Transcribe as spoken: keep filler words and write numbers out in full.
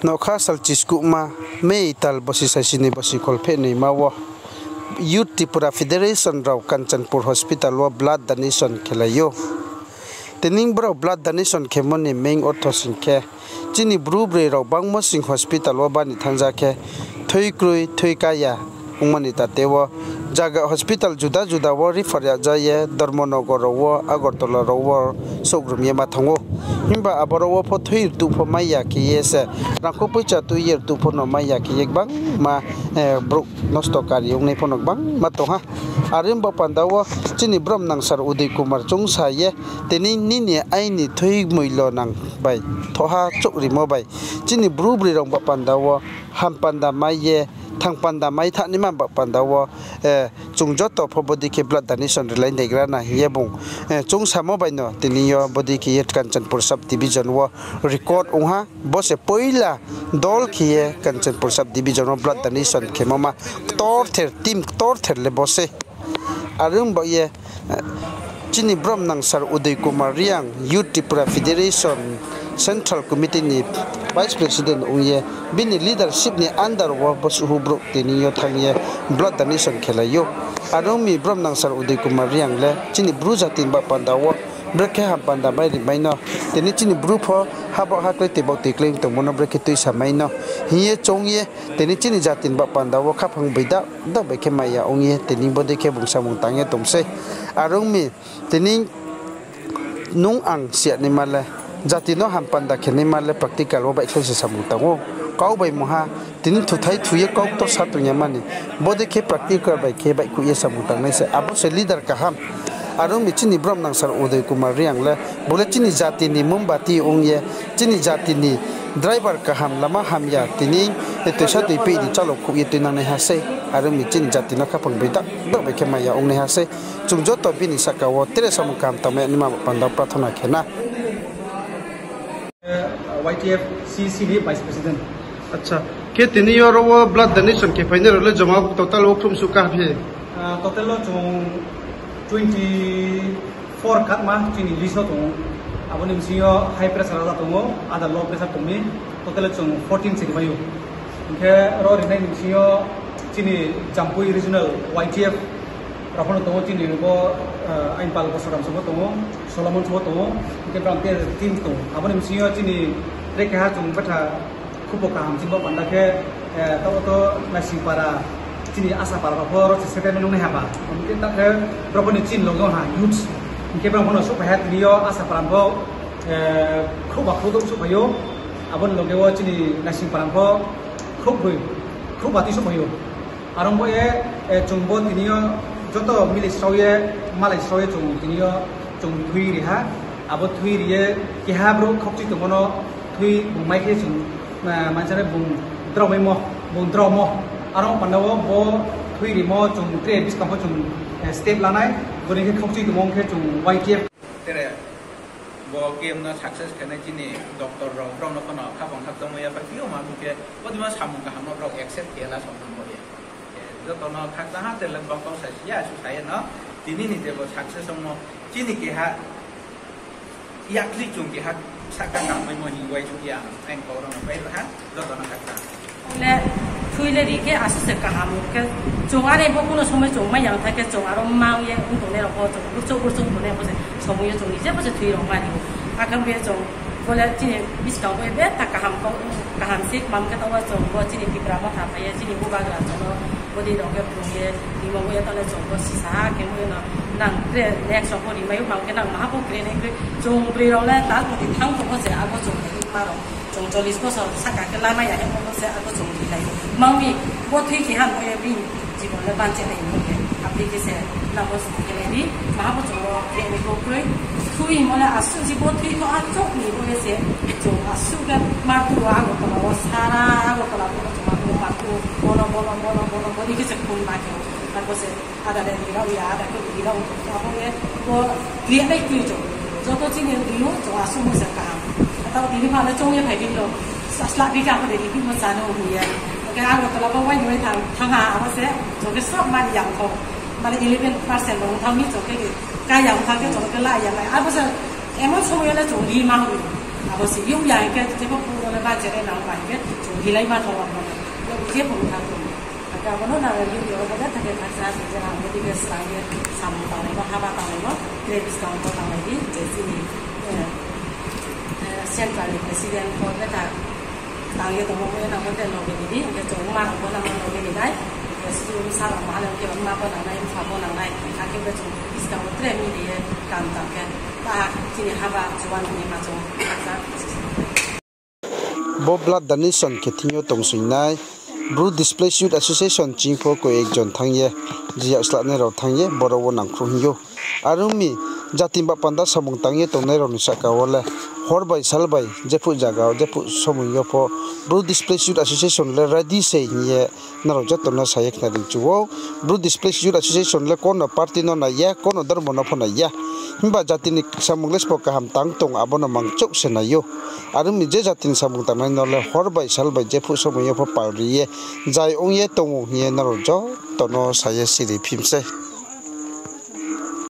Nougkha sal chiskuhma May tal bosi saisini bosi kholphehnoima wo Youth Tripura Federation rao Kanchanpur Hospital wo blood donation khelai ou. Tini brao blood donation khemo ni main ortho sing khe, chini Bru broi rao bangmo sing hospital wo bani thangja khe, thui kroi, thui kaya ongmo ni tate wo, zaga hospital juda juda wo refer yaja ye Dharmanagar rao wo, Agartala rao wo souhgrum ye ma thanng ou. Himba aboro wo pho thui rtuh pho mai ya khe ye se, rangkho poicha tui ye rtuh pho no mai ya khe ye gbangma brouh nosto kari ongnai pho no gbangma tong ha. Are ong ba panda wo chini brom nangsar Uday Kumar chungsa ye, tini nini aini thui moilo nang bai thoha chouh rimo bai, chini Bru broi rao ba panda wo ham panda mai ye, thang panda mai thanngnaima ba panda wo, chung joto pho bodei khe blood donation rilai naigra na hing ye bung chungsamo bai no tini yo bodei khe ye Kanchanpur sub division wo record ong ha. Bo se poila dol khe ye Kanchanpur sub division wo blood donation khemo ma ktorther, team ktorther le bo se. Are ong ba ye, chini brom nangsar Uday Kumar Reang, Youth Tripura Federation Central Committee ni Vice President ong ye, bini leadership ni under wo bo suhu brouh tini yo thanng ye blood donation khelai ou. Are ong mi brom nangsar Uday Kumar Reang le chini Bru jati ni ba panda wo brekhe ham panda mai rimai no, tini chini Bru pho habak ha klái tei bak tei klái tongmo no brekhe tuisamai no hing ye choung ye, tini chini jati ni ba panda wo khaphang bai dak dak bai khe mai ya ong ye, tini bodei khe bung samung tang ye tong sei. Are ong mi, tini nung ang siya naima le, jati no ham panda khe naima le practical wo baihkhouh se samung tang ou. Kau bai mungha, tini thuthai thu ye kau ktor sa tong ya mani, bodei khe practical bai khe baihkhouh ye samung tangnai se, abo se leader kaham. Are ong mi chini brom nangsar Uday Kumar Reang le, bo le chini jati ni mombati ong ye, chini jati ni driver kaham, lama hamya, tini toisa toi peh ni chalok khouh ye tuinangnaiha sei. Are ong mi chini jati no khaphang bai dak dak bai khe mai ya ongnaiha sei. Chung joto bini sahka wo tre samung kaham tangmai naima panda wo prathona khe na. Y T F C C ni Vice President. Acha, khe tini yo ro wo blood donation khe phainai rao le joma total wo khrumsuh kaha phi? Total wo chung twenty four katma chini list wo tong ou. Abo ni bsing yo high pressure ada tong ou, ada low pressure tong mi, total wo chung fourteen se rimai ou. Hing khe ro rinai ni bsing yo chini Jampui Regional Y T F rao pho no tong ou, chini bo Ainpal Bosoram se pho tong ou, Solomon se pho tong ou, hing khe brao te team tong ou. Abo ni bsing yo chini tre keha chung betha khubo kaham chini bo panda khe, taoh to Naisingpara, chini Asapara rao pho ro se settlement ong nai ha ba. Hing khe ta khe brao pho ni chini loge ong ha youths. Hing khe brao pho no souhphai ha tini yo Asapara pho, khruhba khruhdouh souhphai ou. Abo ni loge wo chini Naisingpara pho khruhbroi, khruhba tui souhphai ou. Are ong bo ye, chung bo tini yo joto mile srao ye, malai srao ye chung tini yo chung thui ri ha. Abo thui ri ye keha brouh khokchi tongmo no thui bung mai khe chung, mansa re bung draomaimo, bung draomo. Are ong panda wo bo thui rimo chung tre buskang pho chung step lanai, bodei khe khokchi tongmo khe chung Y T F. Tere bo camp no success khe nai chini doctor rao, brao no pho no khaphang khakchangmo ya, pai phi yo ma mi khe, bo dima samung kaham no brao accept khe la song thanng bo ye. Joto no khakchang ha, tere le bang kau sa si ya, su sa ye no, tini ni je bo success ongmo, chini keha yakri chung keha sahka kamaimo hing uaingsouh ya, ang kau rao no pai ha, joto no khakchang. Le thui le ri khe asuh se kaham khe, chung are bo kuno somoi chung mai yang tha khe chung aro mang ye ong tongnai rao pho chung burchouh burchouh tongnai pho se somoi yo chung ni je pho se thui rao ma ri ou. Akhe bo ye chung bo le chini buskang bo ye betha kaham kau, kaham se kmam khe taoh wo chung bo chini Tipra Motha phai ye chini bubagra chung no bodei rao khe phrung ye rimo bo ye taoh le chung bo sisa ha khe bo ye no nang tre next rao pho rimai ou, mang khe nang maha pho kre nai kroi. Chung broi rao le tal pho di thanng tong pho se abo chung ma rao. Chung chollish bosor sahka khe lamai ya hingmo se abo chung rilai ou. Mang mi bo thui khe ham bo ye bini jibon le banche nai hingmo khe. Abo dei khe se nang bo chung khe nai di, maha bo chung bo khe nai pho kroi. Thui hingmo le asuh si bo thui pho achouh ni bo ye se chung asuh khe martu wo Agartala wo sara Agartala pho chung ma bo martu bono bono bono bono bodei khe se khun ma khe. Arphuh se ada le ri rao ya, ada khe ri rao abo ye bo kri nai kroi chung. Joto chini ri ou chung asuh mo se kaham. Taoh tini pha le choung ye phai phi no, sla phi kha pho de ri phi mo sa no hing ye. Akhe Agartala pho wai ni wai thanng, thanng ha abo se, chung khe sob mani yang kho. Mane eleven percent rao thanng mi chung khe, ka yang thanng khe chung khe la ya nai. Abo se emon somoi yo le chung ri ma hing. Abo se youh ya hing khe, jepho phuh no le budget le nang bai hing khe, chung hilai ma tong abo no. Yo je phuh tha tong. Akhe abo no nang youh ya bo le thakhe khakchang, je nang bo dei khe srang ye samung tanglai no, haba tanglai no, tre buskang wo tanglai di, je chini, eh, eh, central ni president pho betha tang ye tongmo bo ye nang bo tre loge ni di, hing khe chung ma rao bo nang bo loge ni nai, hing khe school bsa rao ma le hing khe ma bo nang nai, bsa bo nang nai, akhe bo chung buskang wo tre mili ye kam tang khe, ba chini haba chuan ni ma chung khakchang. Bo blood donation khe thing yo tongsoingnai Bru Displaced Youth Association ching pho koi ekjon thanng ye, je yak slanai rao thanng ye, boro wo nangkhruh hing ou. Are ong mi, jati ba panda samung tang ye tongnai rao ni sahka wo le, hor bai sal bai, jephuh zaga wo, jephuh somoi yo pho, Bru Displaced Youth Association le ready se hing ye, nrao joto no sa ye khnari chu ou. Bru Displaced Youth Association le kono party no nai ya, kono dormo no pho nai ya. Himba jati ni samung le sbo kaham tang tong, abo no mangchouh se nai ou. Are ong mi je jati ni samung tangnai no le hor bai sal bai jephuh somoi yo pho pal ri ye, zai ong ye tong ou hing ye nrao joto no sa ye siri phim sei.